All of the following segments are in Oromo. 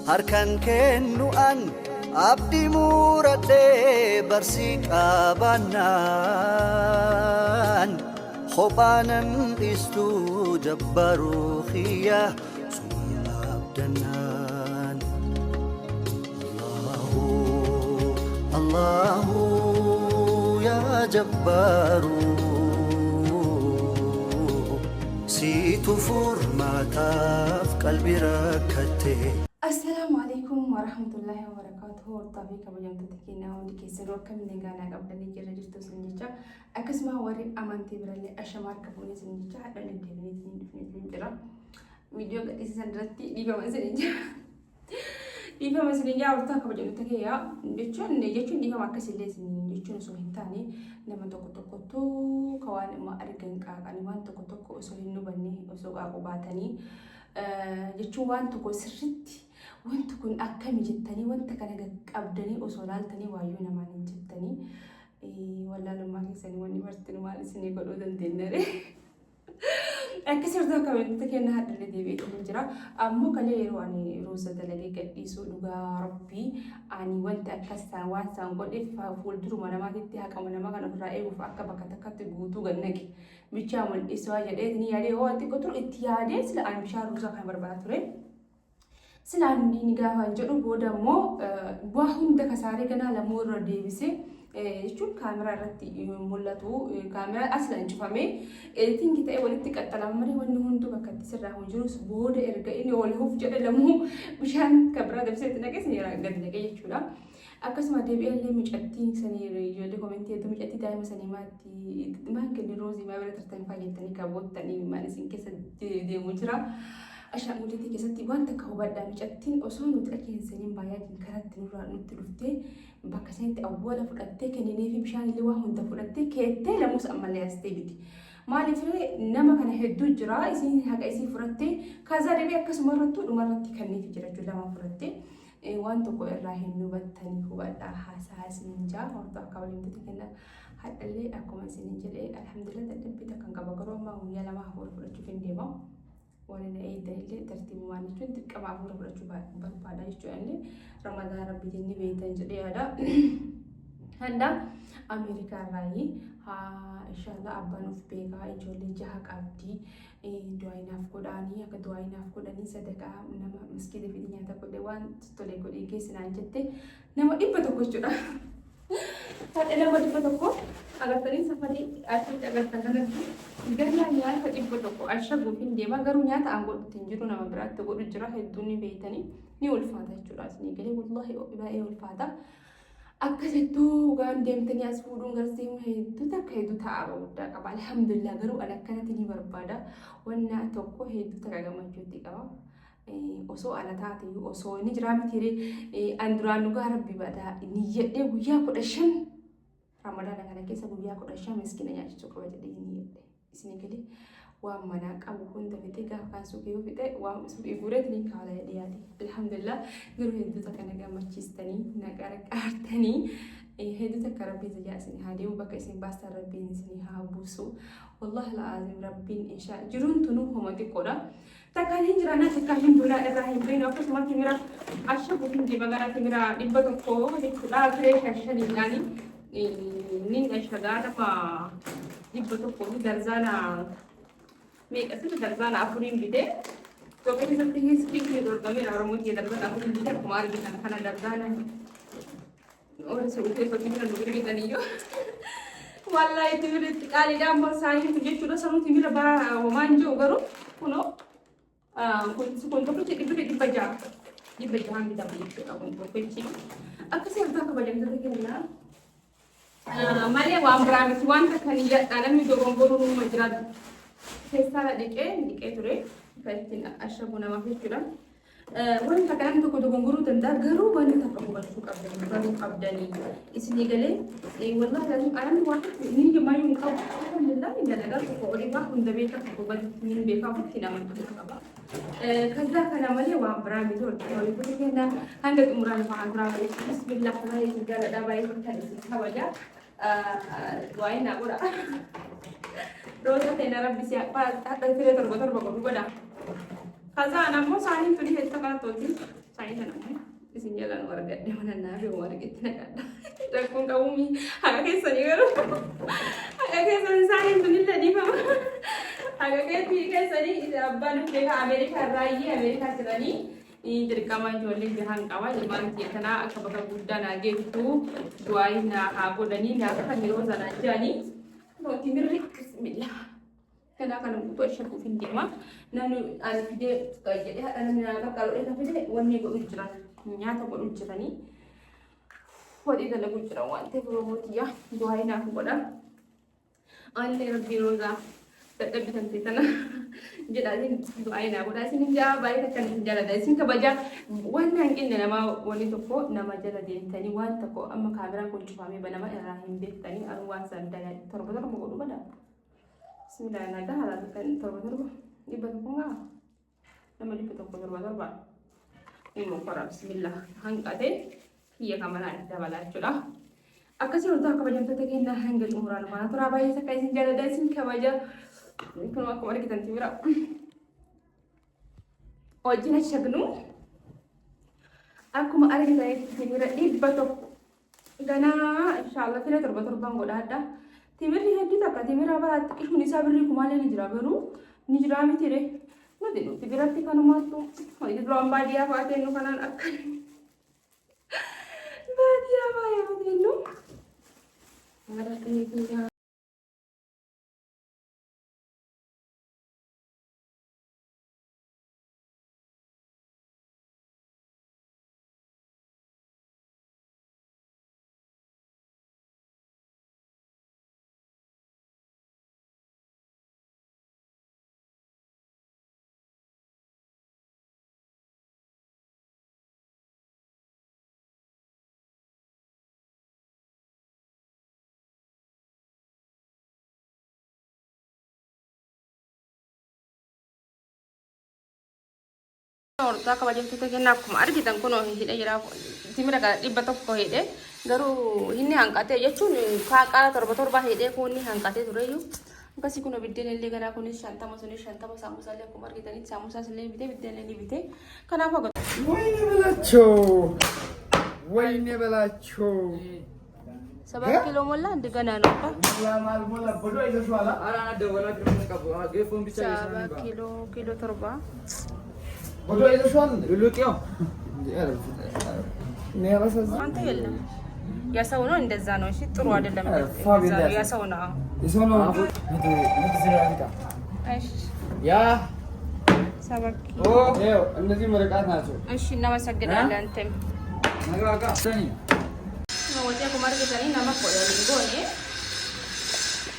Harkan kennu an abdii muradhee barsii qabaannaan kophaanan dhiistuu jabbaaruu kiyya suma abdannaan. Allahu Allahu yaa jabbaaru siitu furmaataaf qalbii rakkatte. Assalaamu alaikum warahmatullahi wabarakatuh. Hordofaa fi kabajamtoota keenya hundi keessanuu akkamiin nagaa naa qabdanii jirra jirtu isin jecha, akkasuma warri amantii birallee ashama harka fuunee isin jecha, hadha deddeebinee isin dhufnee isin jira. Viidiyoo gadhiisisan irratti dhiifama isin jira. Dhiifama isin jira, hordofaa kabajamtoota keenya jechuun dhiifama akkasillee isin jechuun osoo hin taane, nama tokko tokkottu ka waan immoo argan qaaqanii, waan tokko tokko osoo hin hubanne osoo qaaquu baatanii jechuun, waan tokko sirritti wanti kun akkami jettanii wanta kana qabdanii osoo laaltanii waayyuu namaan hin jettanii, wallaalummaa keessanii wanni martinu maal isinii godhuu dandeenyare. Akkas irraa kabajamtoota keenya, hadhallee deebi'ee hin jira. Ammoo kalee yeroo ani ruuza dalagee gadhiisuu, dhugaa rabbii, ani wanti akkas ta'an waan isaan godheef fuulduruma namaatitti haqama nama kan ofirraa eeguuf akka bakka takkatti guutuu gannaqe. Bichaa mul'isuu jedhee ni yaadee hoo xiqqoo turu itti yaadee sila ani bishaan ruuzaa kana barbaada ture. Silaan ni gaafa jedhu booda immoo bu'aa hunda kasaaree ganaa lamuu irra deebisee jechuun kaameraa irratti mul'atu, kaameraa aslaan cufamee editing ta'ee walitti qaxxalama malee wanni hunduu bakka itti sirraa hin jirus, booda erga inni ol huuf jedhe lamuu bishaan kan biraa dabsee itti naqee sin gadi naqee jechuudha. Akkasuma deebi'ee illee mucattii sanii ijoollee comment hedduu mucattii daa'ima sanii maatti maan kenni roozii maa bira tartanii faa jettanii kaboottanii maan isin keessa deemu jira. Ashaanguliitii keessatti waan takka hubadhaa: mucattiin osoo nuti achi hin seeniin baay'aatiin karatti nurraa nutti dhuftee bakka sanitti awwaala fudhattee kenninee fi bishaan illee waa hunda fudhattee keettee lamuus ammallee as deebiti. Maaliif nama kana hedduu jira, isiin haqa isii fudhattee kaazaa deebi'ee akkasuma irrattuu dhumarratti kenniif jira jechuudha, lama fudhattee. Waan tokko irraa hin hubattanii, hubadhaa haasaa isiniin jaa. Hortoo akka waliin kenna, hadhallee akkuma isiniin jedhee, alhamdulillah, dadhabbii takka hin qaba, garuu ammaa guyyaa 2 hafuura fudhachuuf hin deema. Waan inni eegdan illee tartiibumaan jechuun dirqama hafuura fudhachuu barbaada jechuudha, illee Ramadaan rabbiitiin ni beektan jedhee yaada. Hadha Ameerikaa irraayi inshallah abbaan of beekaa, ijoollee jaha qabdi. Du'aayinaaf godhaanii, akka du'aayinaaf godhanii sadaqaa nama maskiida fidi nyaata godhe waan tole godhee geessinaan jette nama 100 jechuudha. Hadha nama 100 agartanii safarii asitti agartan kanatti ganaa nyaata 100 ashaguuf hin deema, garuu nyaata an godhutti hin jiru, nama biraatti godhu jira, hedduun ni beeytanii, ni ulfaata jechuudha isinii galee, wallaahi baay'ee ulfaata. Akkasittuu gaan deemtanii as fuudhuun garas deemuun hedduu takka hedduu ta'a guddaa qaba. Alhamdulillah, garuu an akkanatti ni barbaada. Wanna tokko hedduu takka gammachuutti qaba. Osoo ana taate osoo inni jiraa miti, an duraan dhugaa rabbi badaa niyyadhee guyyaa 15 Ramadaana kana keessa guyyaa 15 miskiina nyaachisuu qaba jedhee niyyadhe. Isinii galee, waan manaa qabu hunda fixee gaafa kaan suuqii yoo fixe waan suuqii guureet ni kaala jedhee yaade. Alhamdulillah, garuu hedduu takka na gammachiistanii, na qarqaartanii, hedduu takka rabbiin sajaa isin haa deemu, bakka isin baastan rabbiin isin haa buusu. Wallahi al'aazim, rabbiin inshaa jiruun tunuu homa xiqqoodha. Takkaan hin jiraannaa, takkaan hin bunaa irraa hin beenu. Akkasuma timira ashaguuf hin deema, gara timira 100 jechuudha, firee shan shaniidhaani nin ashagaa, nama 100 fi darzaana meeqa sirri darzaana afuriin bitee. Itoophiyaa keessatti hiskiin ni dorgameera, Oromoo kiyya, darzaana afuriin bitee akkuma argitan kana darzaana warri suuqii keessatti timira nu bitaniyyuu. Wallaahi timirri itti qaaliidha, amma saayii kun jechuudha, sanuu timira bara homaan jiru, garuu kunoo kun tokkichi dhibba 600, 600n bitama jechuudha kun tokkichi. Akkasii harkaa kabajamtoota kennaa. Malee waan biraa miti, waan takka ni yadha, namni dogongoruu numa jira. Keessaadha dhiqee dhiqee ture kan ittiin ashabu namaaf jechuudha. Wanti takka namni tokko dogongoruu danda'a, garuu wanti takka hubachuu qabdanii, baruu qabdanii isinii galee, wallahi lazim anamni waan ni mayyuu hin qabu, alhamdulillah, ni dalagaa tokko olii waa hunda beekaa, tokko gaditti ni beekaa, ofitti namantuu qaba. Kaza kana malee waan biraa miti. Hordoftoota keenya, hanga xumuraan afaan biraa malee, bismillah, baay'ee isin jaalladha, baay'ee kan isin kabaja. Waa'ee naa godha. Roota teena rabbi si hadha firee torba torba godhu godha. Kazaan ammoo saaniin tuni hedduu kana tolti. Saanii kana immoo isin jalaan wargadhe mana naa fi wargetti naqadha. Rakkoon qabuumi haqa keessanii garuu haqa keessanii saaniin sunillee dhiifama. Haqa keetii keessanii isa abbaan beekaa Ameerikaa irraayyee Ameerikaa jiranii dirqama ijoollee jahan qaba. Ilmaan kiyya kanaa akka bakka guddaa naa geettu du'aa naa haa godhanii naa kan yeroo sanaa jiranii. Timirri bismillah. Kanaa kana guutuu ashaguuf hin deema. Namni ani fidee jedhee haadha namni naa qarqaaru dheekaa fide wanni godhu jiran nyaata godhu jiranii hodhii dalagu jiran waan ta'eef Oromoo tiyya du'aa naaf godha. Anillee rabbii roozaa dadhabbi tantee tana jedhaatiin du'aa naa godha. Isin hin jaa baay'ee takkan isin jaalladha. Isin kabajaa waan hanqinne namaa wanni tokko nama jala deemtanii waan tokko amma kaameraan kun cufamee banama irraa hin beektanii anuu waan san torba torba godhu bada. Bismillah nagaa haala kan torba torba dhibba tokko gaa nama dhibba tokko torba torba ni mokkora bismillah hanqate kiyya kamanaan dabalaa jechuudha. Akkasii hordofaa kabajamtoota keenyaa hanga xumuraan faana turaa baay'ee takka isin jaalladha isin kabaja kun akkuma argitan timira wajjin ashagnu akkuma argitanitti timira dhibba tokko Ganaa inshaallah fira torba torban godhaadha. Timirri hedduu takka timira bara xiqqishuun isaa birrii kumaalee ni jira garuu ni jira miti re. Nuti nuti biratti kanumaattu hojii duraan baadiyyaa fa'aa teennu kanaan akka baadiyyaa fa'aa yeroo teennu. Hordoftoota kabajamtoota keenya akkuma argitan kun hidhee jira. Timira gara dhibba tokko hidhee garuu inni hanqatee jechuun qaara torba torba hidhee kun inni hanqatee tureyyuu. Akkasii kun biddeen illee ganaa kunis shantama sunis shantama saamusaa illee akkuma argitanitti saamusaas illee bitee biddeen illee ni bitee. Kanaaf akka ወይኔ በላቸው፣ ወይኔ በላቸው። ሰባት ኪሎ ሞላ እንደ ገና ነው እኮ ሰባት ኪሎ ኪሎ torba አንተ የለም የሰው ነው እንደዛ ነው። እሺ ጥሩ አይደለም። እንደዛ ነው የሰው ነው። እሺ ሰባት ኪሎ እነዚህ ምርቃት ናቸው። እሺ እናመሰግናለን። አንተም Namooti akkuma argitanii nama kudha hin goone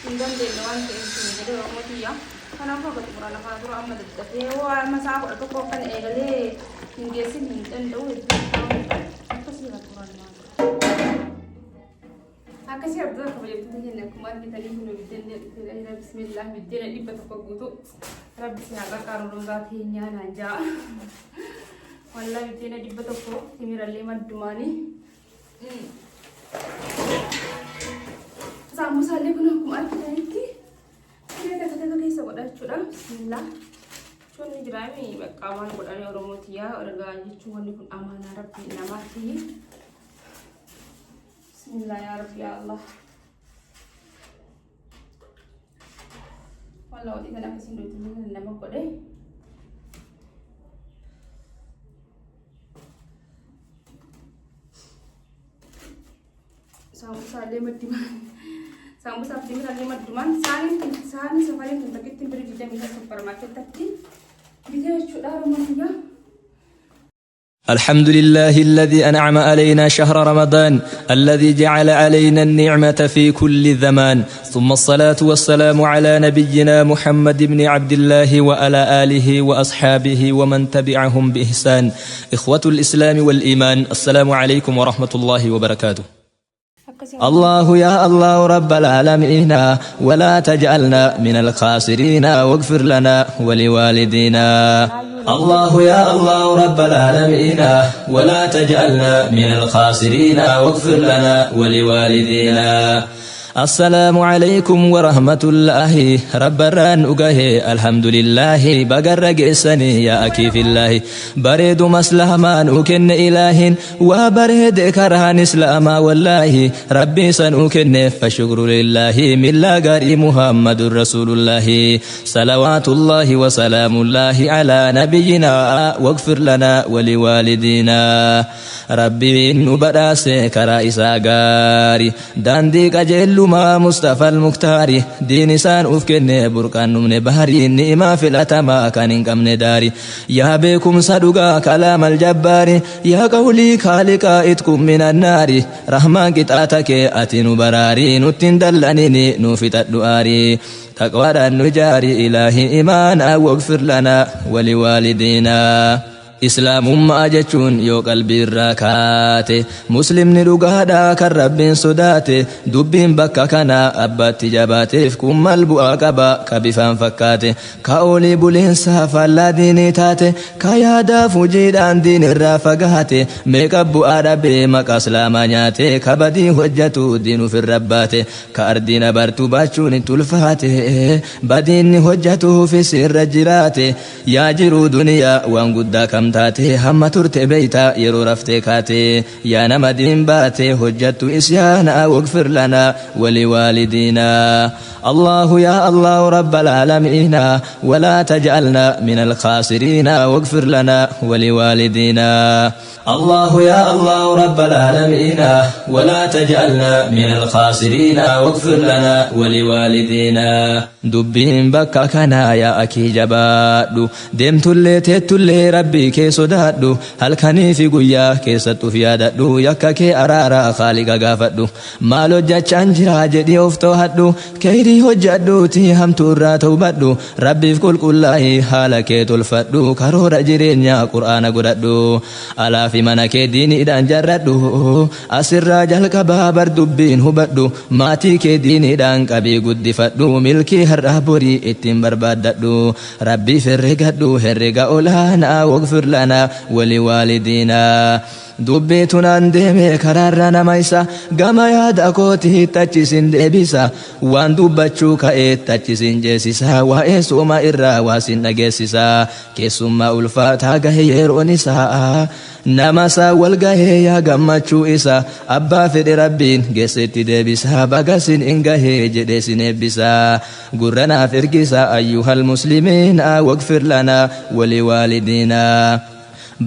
hin dandeenye waan ta'eef hin jedhe Oromoo tiyya. Kanaafuu akka xumuraan afaan dura amma daddafee waa amma sa'a kudha tokko kan eegalee hin geessin hin danda'u hedduu akkasii irraa xumuraan namaa tura. Akkasii hordofaa kabajamtoota keenya akkuma argitanii kun biddeen bismillah biddeena dhibba tokko guutuu rabbi si haa qarqaaru roozaa teenyaa naan jaa. Wallaa biddeena dhibba tokko timirallee maddumaanii. Saamusaallee kun akkuma argitanitti siree takka takka keessa godha jechuudha. Bismillah. Jechuun ni jiraami bakka waan godhanii Oromoo tiyyaa ergaa jechuun wanni kun amaanaa rabbii namaatti. Bismillah yaa rabbi yaa Allah. Wallah waxii kana akkasiin dhoytu nama godhe. Saamusaallee maddimaan saamusaaf timirallee maddumaan saaniin kun saanii safariin kun takkitti birrii digdamii shan supparmaarkeettatti bitee jechuudha Oromoo tiyyaa. الحمد لله الذي أنعم علينا شهر رمضان الذي جعل علينا النعمة في كل زمان ثم الصلاة والسلام على نبينا محمد بن عبد الله وعلى آله وأصحابه ومن تبعهم بإحسان. إخوة الإسلام والإيمان، السلام عليكم ورحمة الله وبركاته. الله يا الله رب العالمين ولا تجعلنا من الخاسرين واغفر لنا ولوالدينا. الله يا الله رب العالمين ولا تجعلنا من الخاسرين واغفر لنا ولوالدينا. السلام عليكم ورحمة الله رب الران أقه الحمد لله بقر قسني يا أكي في الله بريد مسلمان أكن إله وبريد كرهان إسلاما والله ربي سن أكن فشكر لله من لا قاري محمد رسول الله صلوات الله وسلام الله على نبينا واغفر لنا ولوالدينا ربي نبراس كرائسا غاري داندي قجلما مصطفى المختار دين سان أفكن بركان نمن بهري نئما في الأتما كان كمن داري يا بكم صدقا كلام الجبار يا قولي خالق اتكم من النار رحمن قطعتك أتن براري نتن دلنني نوفت الدؤاري تقوى النجاري إلهي إيمانا واغفر لنا ولوالدينا Islaamummaa jechuun yoo qalbiirraa kaate muslimni dhugaadhaa kan rabbiin sodaate dubbiin bakka kanaa abbaatti jabaateef kun mal bu'aa qaba ka bifaan fakkaate ka olii buleensaa faallaa diinii taate ka yaadaaf hojiidhaan diinirraa fagaate meeqa bu'aa dhabee maqa islaamaa nyaate ka badii hojjetu diin ofirra baate ka ardiin abartuu baachuun itti ulfaate badiinni hojjetuufis irra jiraate yaa jiruu duniyaa waan guddaa kam taate hamma turte beeyta yeroo raftee kaate yaa nama diin baate hojjattu isyaana واغفر لنا ولوالدينا الله يا الله رب العالمين ولا تجعلنا من الخاسرين واغفر لنا ولوالدينا الله يا الله رب العالمين ولا تجعلنا من الخاسرين واغفر لنا ولوالدينا دبين بكا كنا يا أكي جبادو دمتلي تتلي ربي كي sodaadhu halkanii fi guyyaa keessattuuf yaadadhu yakka kee araaraa khaaliqa gaafadhu maal hojjachaan jira jedhii of too'adhu keyrii hojjadhuuti hamtuu irraa tawbadhu rabbiif qulqullaa'ii haala kee tolfadhu karoora jireenyaa qur'aana godhadhu alaa fi mana kee diiniidhaan jarradhu asirraa jalqabaa bar dubbiin hubadhu maatii kee diiniidhaan qabii guddifadhu milkii har'aa borii ittiin barbaaddadhu rabbiif herregadhu herrega olaanaa واغفر لنا ولوالدينا dubbii tunaan deeme karaarra nama isa gama yaada kootii tachisin deebisa waan dubbachuu ka'ee tachisin jeesisa waa'ee sooma irraa waasin dhageessisa keessummaa ulfaataa gahe yeroon isaa nama isaa wal gahee yaa gammachuu isa abbaa fedhe rabbiin geessetti deebisa bagasin in gahee jedhee sin eebbisa gurra naaf ergisa ayyuhal muslimiina واغفر لنا ولوالدينا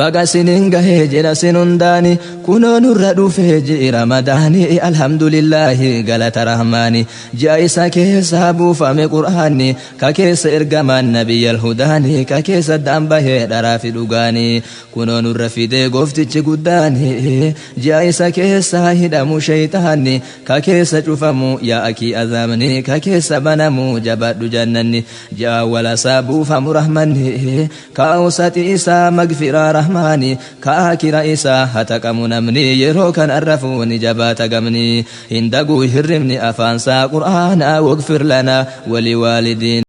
baga sinin gahee jedha sin hundaani kunoo nurra dhufee ji'i ramadaani alhamdulillaahi galata rahmaani ji'a isa keessa buufame qur'aanni ka keessa ergamaan nabiyyal hudaani ka keessa daan bahee dharaa fi dhugaani kunoo nurra fidee gooftichi guddaani ji'a isa keessa hidhamu shayxaanni ka keessa cufamu yaa akii azaabni ka keessa banamu jabaadhu jannanni ji'a walasaa buufamu rahmanni ka awsati isaa magfiraa rahmaani ka akira isaa hataqamu namni yeroo kan arrafuuni jabaata gamni hin daguu hirribni afaansaa qur'aanaa واغفر لنا ولوالدينا.